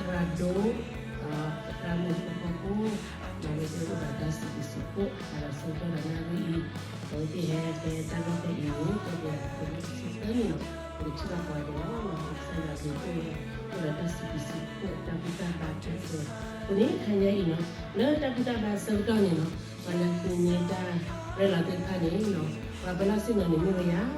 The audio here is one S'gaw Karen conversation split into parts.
ပှၤဒိၣ်, ဒီးပသရၣ်မုၣ်ဖိဃီဖိ, ဒီးအဝဲသ့ၣ်အိၣ်ဒီးတၢ်စံးဘျုးစံးဖှိၣ် ဒီးဆၢကတီၢ်ဒီးနၣ်ရံၣ်အံၤ, အဝဲသ့ၣ်ဟဲတဲတၢ်လီၢ်ဖဲအံၤန့ၣ် တဲပှၤဖိလၢဆံသၢန့ၣ်လီၤ, ပကထံၣ်ဘၣ်ပှၤဒဲးလီၤ, ကစၢ်ယွၤက့ၤအိၣ်ဝဲ, အိၣ်ဒီးတၢ်စံးဘျုးစံးဖှိၣ် တၢ်ဘူၣ်တၢ်ဘါတၢ်ဆၢ, အဃိန့ၣ် ခါညါအံၤလီၤ, လၢတၢ်ဘူၣ်တၢ်ဘါဆၢကတီၢ်န့ၣ်လီၤ, ပှၤလၢဃုန့ၢ်တၢ်ရဲၣ်လီၤသ့ၣ်တဖၣ်န့ၣ်လီၤ, ပှၤပလီၢ်ဆ့ၣ်နီၤန့ၣ်မ့ၢ်ဝဲယၤ,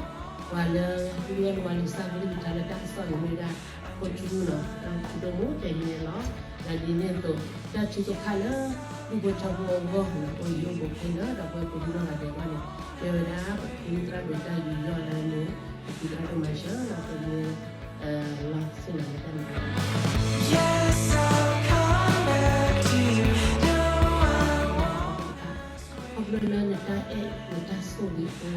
ပှၤလၢဃုဝဲလီၤဝါလံာ်စီဆှံကလုၢ်ကထါလၢတၢ်ကစီၣ်န့ၣ်မ့ၢ်ဝဲဒၣ် ဖိထူလီၤ, ဒီးဖိဒိၣ်မူတဲဟံးန့ၢ်လီၤ, ဒီးဒ်န့ၣ်အသိး တၢ်ထုကဖၣ်လၢ ဒူၣ်ဖိထၢဖိအဂီၢ်လီၤ, အိၣ်ယံၤအိၣ်ဘူးခဲလၢာ် ဒီးပဝဲပဒူၣ်နီၢ်ဂၤဒဲးအဂီၢ်န့ၣ် မ့ၢ်ဝဲဒၣ်ပဖုသရၣ်ဒိၣ်တၢ်ယူးယီၣ်လၢန့ၣ်, ပဖုသရၣ်ဒိၣ်မၤစၢၤလီၤ, ပမ့ၢ် လီၢ်ဆ့ၣ်နီၤလၢတၢ်န့ၣ် ခီဖျိလၢနတၢ်အဲၣ်နတၢ်ဆိၣ်ဂ့ၤအဃိ,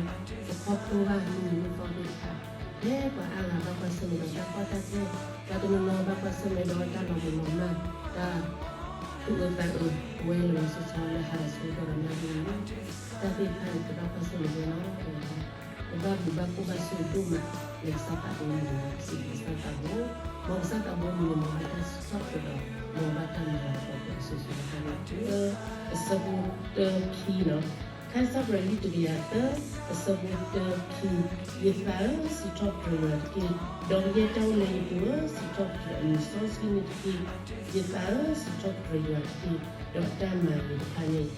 ပခီဖျိဘၣ်မုၢ်နံၤမုၢ်သီသ့ၣ်တဖၣ်, ဖဲပှၤအါဂၤဘၣ်ကွၢ်ဆၢၣ်မဲာ်ဒီးတၢ်ကီတၢ်ခဲ, ပှၤတနီၤနီၤဘၣ်ကွၢ်ဆၢၣ်မဲာ်ဒီးတၢ်လီၤမုၢ်လီၤမၢ်, တၢ်သူၣ်အၢသးအၢ, အဝဲလီၤလီၤဆီဆီလၢဟါလီၤဆၢကတီၢ်ဒီးနၣ်ရံၣ်အံၤ, တၢ်သ့ၣ်တဖၣ်န့ၣ် ပဘၣ်ကွၢ်ဆၢၣ်မဲာ်ဝဲလီၤ. ပဘၣ်ဘျုးဘၣ်ဖှိၣ်ဘၣ်ဆိၣ်ဂ့ၤဒိၣ်မး လၢကစၢ်သးဘိမုၢ်နံၤန့ၣ် စံးဘျုးကစၢ်သးဘိ, မ်ကစၢ်သးဘိမုၢ်နံၤန့ၣ် မ်ဘၣ်တၢ်စံးထီၣ်ပတြၢၤဒီး မ်ဘၣ်တၢ်မၤလၤကပီၤပှၤအစိၤစိၤအဃၣ်န့ၣ် လၢအဆၢဖိတၢခံလီၤ. ခါစၢ်ပရၤလံတကယၤသၢ, အဆၢဖိတၢခံ, ယသးဧၢ, စံးထီၣ်ပတြၢၤယွၤတက့ၢ်. ဒီးကယဲၢ်တၢ်အိၣ်လၢယပူၤဧၢ, စံးထီၣ်ပတြၢၤအမံၤစီဆှံန့ၣ်တက့ၢ်. ယသးဧၢ, စံးထီၣ်ပတြၢၤယွၤတက့ၢ်. ဒီးအတၢ်မၤဂ့ၤတဖၣ်န့ၣ်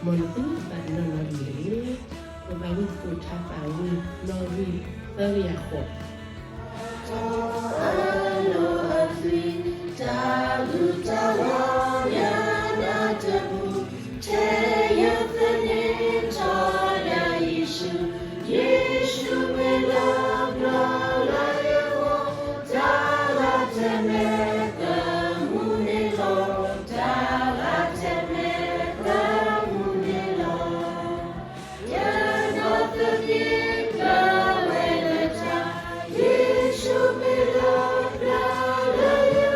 မ်နသုသးနီၢ်နီၢ်တဂ့ၤတဂ့ၤ. ပဘၣ်ဝံသးစူၤထါသးဝံၣ်နီၣ်ဂံၢ်သၢကယၤဃိး, တၢ်အၢၣ်လီၤအသွံၣ်, တၢ်အုၣ်တၢ်လီၤယၤနၤတပူၤ, ထဲယသန့ၤထီၣ်ယၤယ့ၣ်ၡူး, ယ့ၣ်ၡူးမ့ၢ်လၢပျၢၤလၢယဂီၢ်, တၢ်ဂၤထဲမဲာ်ကမူန့ၣ်လီၤ, တၢ်ဂၤထဲမဲာ်ကမူန့ၣ်လီၤ. ယနီၢ်သက့ကဝဲလၢတၢ်, ယ့ၣ်ၡူးမ့ၢ်လၢပျၢၤလၢယ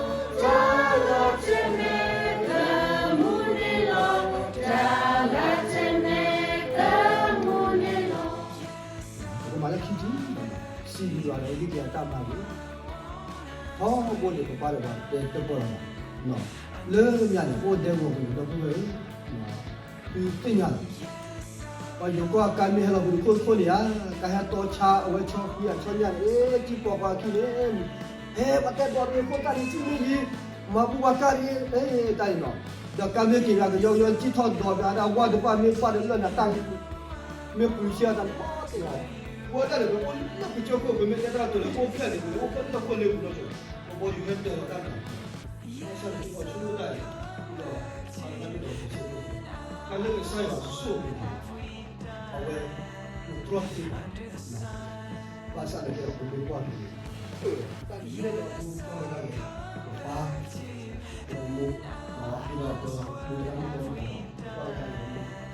ဂီၢ်, တၢ်ဂၤထဲမဲာ်ကမူန့ၣ်လီၤ, တၢ်ဂၤထဲမဲာ်ကမူန့ၣ်လီၤ. ပကမၤလၢခံထံၣ်, စံးဘျုးယွၤဒီးဒ်ကယၤတၢ်မၤဂ့ၤ, ထီဘိန့ၣ် ပပၢ်ဒီးပှၤတဲတၢ်ပီၢ်လီၤ, လၢညါန့ၣ် အိၣ်ဒဲကဝီၤပူၤန့ၣ် ဒီပုၢ်ဝဲၢ်ဧၢ, သုသ့ၣ်ညါလီၤ. ပှၤယိၤကီၢ်အကါမ့ၢ်ဟဲလီၤပူၤတခိၣ်တခိၣ်န့ၣ်ဧါ, ကါဟဲတီဆါအဝဲဆီခွံအဆီညၣ်န့ၣ် အ့ၣ် ကံၣ်ပီၤပှၤခံန့ၣ်, ဟဲပှၤတဲဘီမ့ၢ်ခိၣ်တၢ်န့ၣ် ကံၣ်မ့ၢ်ယံၤ, မၤဘူၣ်ပှၤကါန့ၣ် တၢ်အံၤနီၤ, ဒီးကါမ့ၢ်က့ၤဂၤကယီကယီ ကံၣ်ထီၣ်ဒီးကါဒၣ်ဝါတပၢ်မ့ၢ်ပၢ်ဒီးလၢနၤတၢ်ဂ့ၤ မ့ၢ်ပှ့ၤဆံးအတၢ်န့ၣ် ပှၤသ့ၣ်ညါ, ပဝဲဒၣ်န့ၣ် ပအိၣ်လၢပကစၢၢ်ခိၣ် ပမ့ၢ်တဲတၢ်ကတိၤန့ၣ် အိၣ်ဖျဲၣ်န့ၣ် ပအိၣ်ဖျဲၣ်လၢခိၣ်လ့ပူၤနီၢ်ကီၢ်, ပပှၤယိၤဟဲတၢၤလီၤတၢ်န့ၣ်, ဘၣ်ဆၣ်န့ၣ် ပှၤဆိကမိၣ်တၢ်အံၤ, ဒီး အါတက့ၢ်ဒီးပဆိကမိၣ်, တၢ်လၢကစၢ်ယွၤဆိၣ်ဂ့ၤန့ၣ်, အဝဲ ပတြီတ့ၢ်ဘၣ်, ဘၣ်ဆၣ်န့ၣ်ကဲဒီးပမ့ၢ်ကွၢ်က့ၤ, တၢ်ဒ်လဲၣ်ဒီးပမ့ၢ်ကွၢ်ဝဲဒၣ်န့ၣ်, ပပၢ်, ပမိၢ်, ဒီးဒီးပမ့ၢ်တၢ်မ့ၢ်တၢ်မ့ၢ်တၢ် ကွၢ်ဝဲဒၣ်န့ၣ် ပကတီၢ်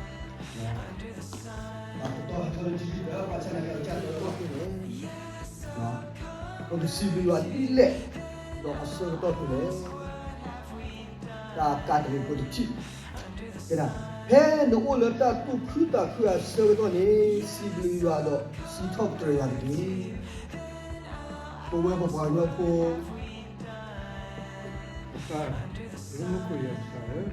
ဟဲထီၣ်လၢထံထံၣ်ဒီး ဘၣ်ဆၣ်သနာ်က့ အကစၢ်တၢ်လီၢ်ဖဲန့ၣ်, ပကစံးဘျုးယွၤဒ်လဲၣ်, ဒီးအဆၢကတီၢ်ဖဲလဲၣ်, တၢ်ကါတရံးဖိတထံၣ်, ကဲဒၣ်, ဖဲနအိၣ်လၢတၢ်သူၣ်ခုသးခုအဆၢကတီၢ်န့ၣ် စံးဘျုးယွၤဒီးစံးထီၣ်ပတြၢၤယွၤတက့ၢ်. ပဝဲပပှၤကညီဖိ ကစၢ်, ပမူခိၣ်ယွၤကစၢ်ဧၢ,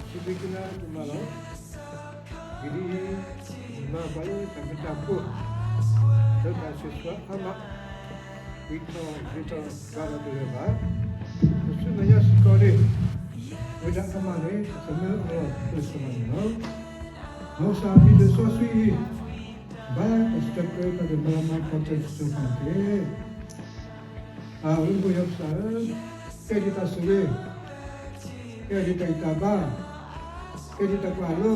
စံးဘျုးက့ၤနၤဒိၣ်မးလီၤ. ဂ့ၤဒ်အံၤ, မၤဘၣ်လၢတၢ်မ့ၢ်တၢ်ဖိ, လၢတၢ်စံးဆၢအါမး, ဝံထီၣ်ဂ့ၤထီၣ်ဘၣ်ဒီးတဂၤဘၣ်, ပဆူမဲာ်ညါစ့ၢ်ကီးန့ၣ်, ဝဲဒၣ်အါမးန့ၣ် ပကမၢအလီၢ်ပၢၢ်ဆၢဘၣ်န့ၣ်လီၤ. မ်ကစၢ်အမံၤလၢစီဆှံအံၤ, ဘၣ်တၢ်စံးထီၣ်ပတြၢၤ ဘၣ်တၢ်မၤလၤကပီၤတၢ်စံးဆၢပှၤတက့ၢ်. အဝဲမူခိၣ်ယွၤကစၢ်ဧၢ, ကဲဒ်တၢ်ဆိၣ်ဂ့ၤ, ကဲဒ်တၢ်ဂံၢ်တၢ်ဘါ, ကဲဒ်တၢ်ကွၢ်လိ,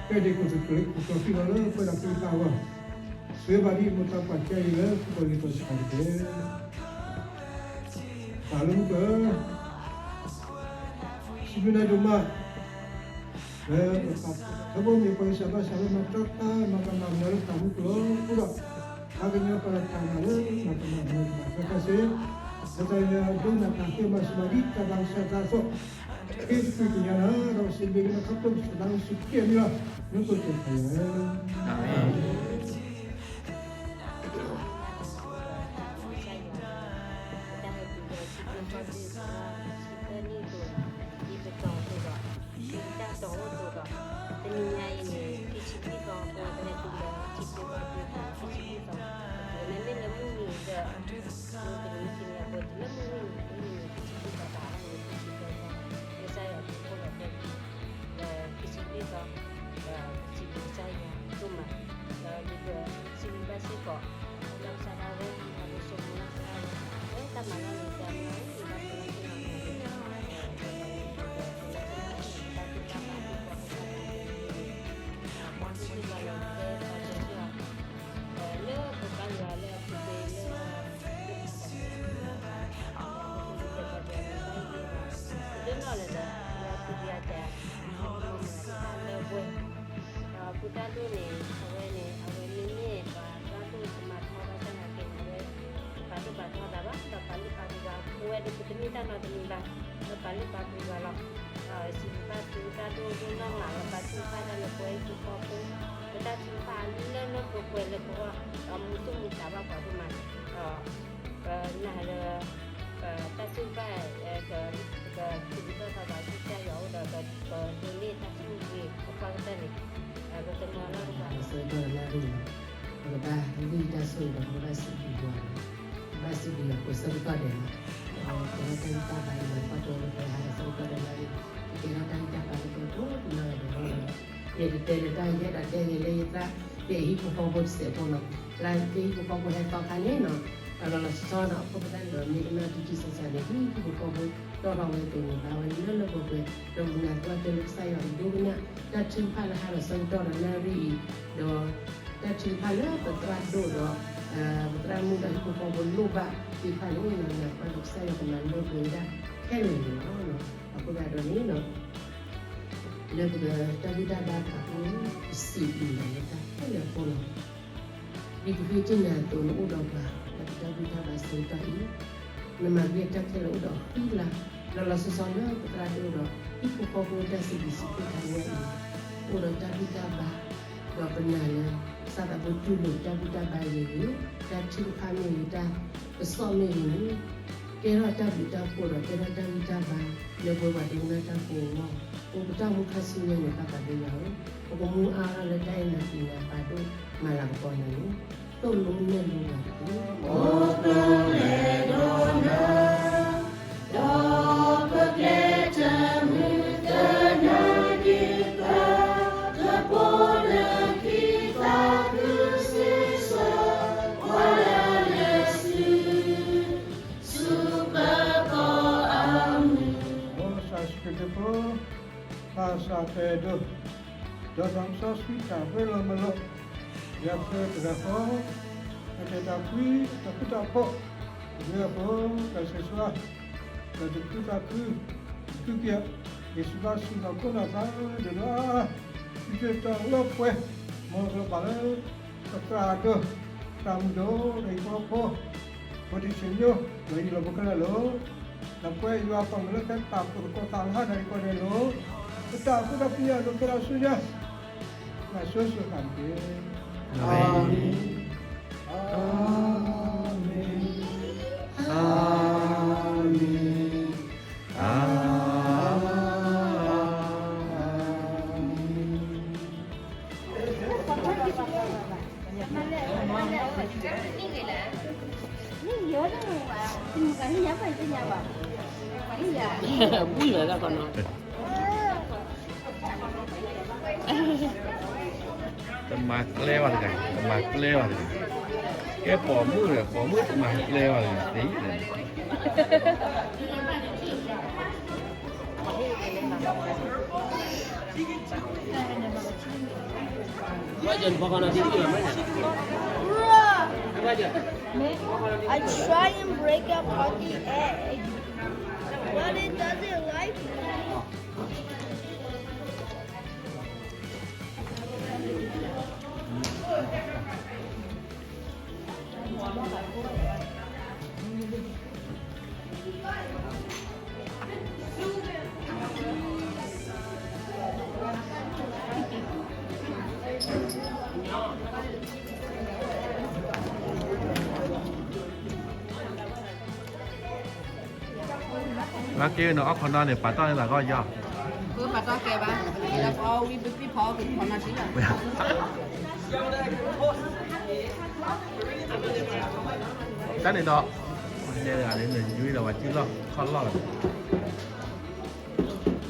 ကဲဒ်ကတိၤကျိာ်ဖံးလီၤလၢပဝဲဒၣ်ပှၤသးအဂီၢ်, ဆိၣ်ဂ့ၤဘၣ်ဒ်မိၢ်သးပှၢ်ကဲအံၤလၢပကီၢ်လံၤကီၢ်ဆၣ်တက့ၢ်. ပၢ်လၢမူခိၣ်ဧၢ, စံးဘျုးနၤဒိၣ်မး လၢပပၢ်ထီဘိမ့ၢ်ပှၤဂံၢ်စၢ်ဘါစၢ်လၢမၤတၢ်တၢ်မၤတၢ်မၤမၤလၢ တၢ်မူကလီၤ အဃိဒီး ပှၤကညီပှၤတၢ်မၤလၢမၤတၢ်မၤမၤတၢ်ခါခါဆ့, လၢတၢ်ယၤဒိနၢ်တၢ်ဃ့မၤစၢၤမၤဒ်တၢ်ဘၣ်ကစၢ်တၢ်အသိး, ဃ့သကွံာ်ကညးနၤ ဒီးစံးဘျုးက့ၤနၤခီဖျိကစၢ်ဒၣ်ယ့ၣ်ၡူးခရံာ်အမံၤလီၤ. မူခိၣ်ကၢ်ဖးယၤဧၢ, အၤမ့ၣ်. ကစၢ်ယွၤ, ပတၢ်ဟဲ ခံဆံသၢနံၣ်အသိးဒီး ယပတီၢ်အသိးဒီး ယတၢ်တီၢ်အိၣ်အသိးဒီး တနံၤညါအံၤန့ၣ် ခံဆံခံသီ ပဝဲပဟဲတုၤလၢ ခံဆံသၢသီ ခံဆံသၢသီ နမ့ၢ်လၢမုၢ်နံၤဒီး မုၢ်တနံၤခံနံၤအဃိ တုၤလၢမုၢ်နံၤ မုၢ်နံၤခံဆံသၢသီ ဘၣ်အါန့ၣ် ခံဆံသၢသီ ကစၢ်ယွၤကအိၣ်ဒီးပှၤ ဒီးခံဆံလွံၢ်သီ ဒီးစံးဘျုးကစၢ်ယွၤဒိၣ်မး, ဒီးယကစံးဘျုးဘၣ်စ့ၢ်ကီး လီၢ်ကစၢ်ဒၣ်ဝဲ ဒီးယဆိကမိၣ်လီၢ်ကစၢ်ဒၣ်ဝဲ လၢတၢ်မၤလီၢ်လံၤတၢ်မၤလီၢ်လံၤ ဘၣ်သ့ၣ်သ့ၣ် လၢပပၢ်ယွၤလၢအပူၤကွံာ်လၢ လၢနီၢ်လၢၤဒီး ယွၤပူၤကွံာ်အတၢ် လၢပှဲၤ ဒီးအဃိသတးဒ်န့ၣ် အဝဲန့ၣ် အဝဲမ့မ့ၢ်ပှၤသရၣ်ဒိၣ်ကမၤထီဘၣ်ဆၣ်သနာ်က့န့ၣ် အဝဲ ပာ်ဒိၣ်ပာ်ထီသးဘၣ် ဒီးပာ်လုၢ်ပာ်ပှ့ၤပှၤ ပဝဲဒၣ်ပတမ့ၢ်တၢ်နီတမံၤဘၣ် ဒီးပာ်လုၢ်ပာ်ပှ့ၤပှၤလီၤ. စံးဘျုးဘၣ်သုသရၣ်ဒိၣ်ဒိၣ်နီၢ်မး လၢပာ်ထုကဖၣ်တၢ်လၢပဝဲဟံၣ်ဖိဃီဖိ ပတၢ်ထုကဖၣ်လၢလၢပှဲၤပှဲၤလၢပဂီၢ် ဒီးမူသူၣ်မူသးဘၣ်ပှၤဒိၣ်မး ဒီး ပနာ်လၢ ပတၢ်ထုကဖၣ် က ကထုးထီၣ်သးဘၣ်ကစၢ်ယွၤအိၣ်ဒီး ပဒိးန့ၢ်တၢ်ဆိၣ်ဂ့ၤအဃိသတးန့ၣ် ပကမၤလီၢ်ကပၤ ဆၢကတီၢ်လၢအဂ့ၢ်လီၤ. ပကဘၣ်ဂံၢ်တၢ်ဆိၣ်ဂ့ၤဒီး ပကဘၣ်စံးဘျုးယွၤလီၤ. ပဘၣ်စံးဘျုးယွၤကိးဆၢကတီၢ်ဒဲးလီၤ. ပဝဲတၢ်ဂံၢ်တၢ်ဘါလၢပှၤတီဝဲလၢပှၤဟးဂီၤဆၢကတီၢ်ဒဲးလီၤ. ပကဲထီၣ်တၢ်ဂံၢ်တၢ်ဘါလၢပှၤကိးဒ်နီၢ်ဂၤဒဲးလီၤ. ယတတဲလၢတၢ်ယဲၢ်ဒီးတဲဂ့ၤလၢယသရၣ် ယဟံၣ်ဖိဃီဖိတစဲးဖိလီၤ. သရၣ်က့ဟံၣ်ဖိဃီဖိဟဲသီခါန့ၣ်နီၤ အလီၤလီၤဆီဆီနီၤ အခိၣ်ပသၣ်န့ၣ်ဒီး မ့ၢ်ကနၣ်တံၢ်တံၢ်ဆးဆးန့ၣ် ဟံၣ်ဖိဃီဖိတီၢ်ထီၣ်ဝဲအသိးန့ၣ် ဘၣ်ဝဲလၢလၢပှဲၤပှဲၤ ဒီးပနာ်သပှၢ်တၢၢ်လၢကစၢ်ယွၤကဒိကနၣ် တၢ်ထုကဖၣ်လၢဟါလီၤဆၢကတီၢ်ဒီးနၣ်ရံၣ်အံၤ ဒီး တၢ်ထုကဖၣ်လၢပသရၣ်ဒိၣ်ဒီး ပသရၣ်မုၣ်ဒီးဟံၣ်ဖိဃီဖိလိၣ်ဘၣ်သ့ၣ်တဖၣ်န့ၣ်နီၤ နာ်သပှၢ်ဒီးကစၢ်ယွၤကမၤလိာ်ပှဲၤဝဲဒၣ်ခဲလၢာ်န့ၣ်လီၤ. အဃိသတးဒီးန့ၣ်နီၤ လၢပတၢ်ဘူၣ်တၢ်ဘါတဖၣ်အပူၤ ပစံးဘျုးနၤလၢတၢ်ခဲလၢာ်အဃိလီၤ. ဒ်ပဃ့ကညးအသိး နအိၣ်ဒီးပှၤ လၢပတၢ်ဘူၣ်တၢ်ဘါဆၢကတီၢ်အံၤ နမၤဂ့ၤတၢ်ခဲလၢာ်အိၣ်ဒီးအဃံအလၤ လီၤလီၤဆီဆီလၢပသရၣ်ဒိၣ်ဒီး ဟံၣ်ဖိဃီဖိတၢ်စံးဘျုးစံးဖှိၣ်တၢ်ညါအံၤ အိၣ်ဒီးတၢ်ဘူၣ်တၢ်ဘါ ဒီးပနာ်လၢ ကစၢ်သးဘိတူၢ်လိာ်တၢ်ဘူၣ်တၢ်ဘါအံၤဂ့ၤဂ့ၤ တၢ်ထုကဖၣ်မ့ၢ်ဂ့ၤ တၢ်ကစီၣ်မ့ၢ်ဂ့ၤန့ၣ် ကဲထီၣ်တၢ်ဘျုးတၢ်ဖှိၣ်ဒီး ကဲထီၣ်တၢ်ဂံၢ်တၢ်ဘါ လၢပဝဲပှၤဒိကနၣ်တၢ်ဖိအဂီၢ် အိၣ်ပတၢ်မူခါဆူညါန့ၣ် ပၢ်သးဘိယွၤဧၢ, ပကမူအါထီၣ်လၢတၢ်အဲၣ်နၤသ့ၣ်ညါပာ်ဒိၣ်မၤလၤကပီၤနၤန့ၣ် သိၣ်လိနဲၣ်လိပှၤတက့ၢ်. အိၣ်ကျၢၤလဲၤဒီးနၤ ဒီးပကျဲတၢ်မုၢ်တနၤက့ၤပၢ် ကပိာ်လၢခံသးခုစ့ဆၢ ပှၤလၢလဲၤဆူ ဆူပကီၢ်အမုၢ် အိၣ်စၢ်စကတဖိ သးစၢ်ပအဲၣ်ဒိး ဒီးသးစီဆှံတၢ်ရ့လိာ်မုာ်လိာ် ယၤသၢတဂၤဃီ အတၢ်အဲၣ်တၢ်ကွံ အတၢ်ဃူတၢ်ဖိး အဘျုးအဖှိၣ် တၢ်ဆိၣ်ဂ့ၤဆိၣ်ဝါ တၢ်သူၣ်ခုသးခု သူၣ်ခုသးခု ယစံးဘျုးစံးဘျုးခိၣ်နၢ်သးဒ်သိး အါအါ သုတတီၤလၢပှဲၤ မ်ကလီၤဘၣ်လၢ ပသရၣ်ဒိၣ် သရၣ်မုၣ်ဒိၣ် ဒီးဟံၣ်ဖိဃီဖိ ဖိဒံးဆံးညိ ဒီးယလီၢ်ဖိခဲလၢာ်လီၤ. ဒီးပဝဲယွၤပၢ်မုၣ်လၢဖဲပာ်ဖှိၣ်သကိးသးလၢဟါတၢ်ဂ့ၢ်ကီၢ်ဒဲးလီၤ. ပတၢ်အိၣ်ဖှိၣ်ဒီးပညၣ်ဒိးကဲထီၣ်ဆူညါ ဘၣ်ဆိၣ်ဂ့ၤဆိၣ်ဝါတက့ၢ်. အၤမ့ၣ်, အၤမ့ၣ်, အၤမ့ၣ်, အၤမ့ၣ်. ဘူၣ်လၢတၢ်ကီနီၤ တမၤကျဲဘၣ်တဂၤ, တမၤကျဲဘၣ်တဂၤ, ကဲပိာ်မုၣ်ဒီး ပိာ်မုၣ်တမၤကျဲဘၣ်တဂၤ, သ့ၣ်ညါ I try and break up on the egg, but it doesn't like me. လၢက့ၤနအီၣ်ခီနီန့ၣ် ပာ်တီၢ်န့ၢ်သးဂီၢ်ယီၤ, ပာ်တီၢ်ကဲဘၣ်, လၢပအီၣ်ဝံၣ်ပပံၢ်ဖီအီၣ်ကဖီနီတံၢ်ဘၣ်, တၢ်န့ၣ်ဒီး, နဲဒၣ်န့ၣ် နယွံဒီးပှၤစုလီၢ်ခီၣ်လီၢ်လီၤ.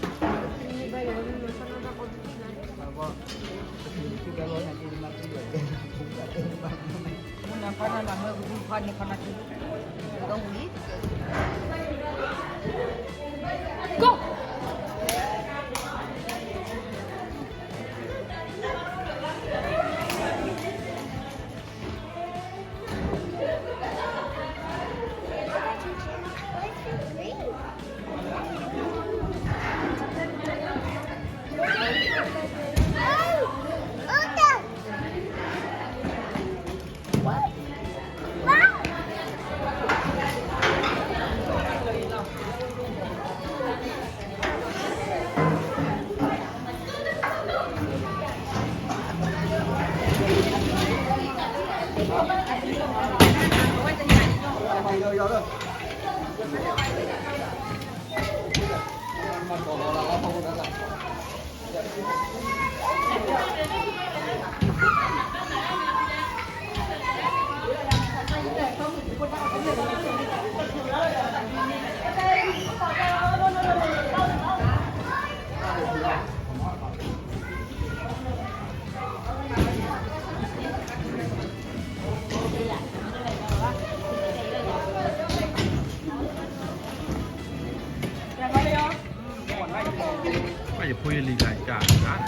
ဘၣ်ယဖိယလံၤတၢ်ကၢ်,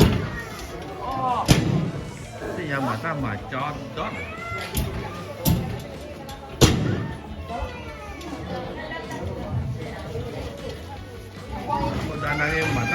သ့ၣ်ညါမၤတၢ်မၤကၠီဒီး, မၤတၢ်မၤကၠီဒီး, မၤတၢ်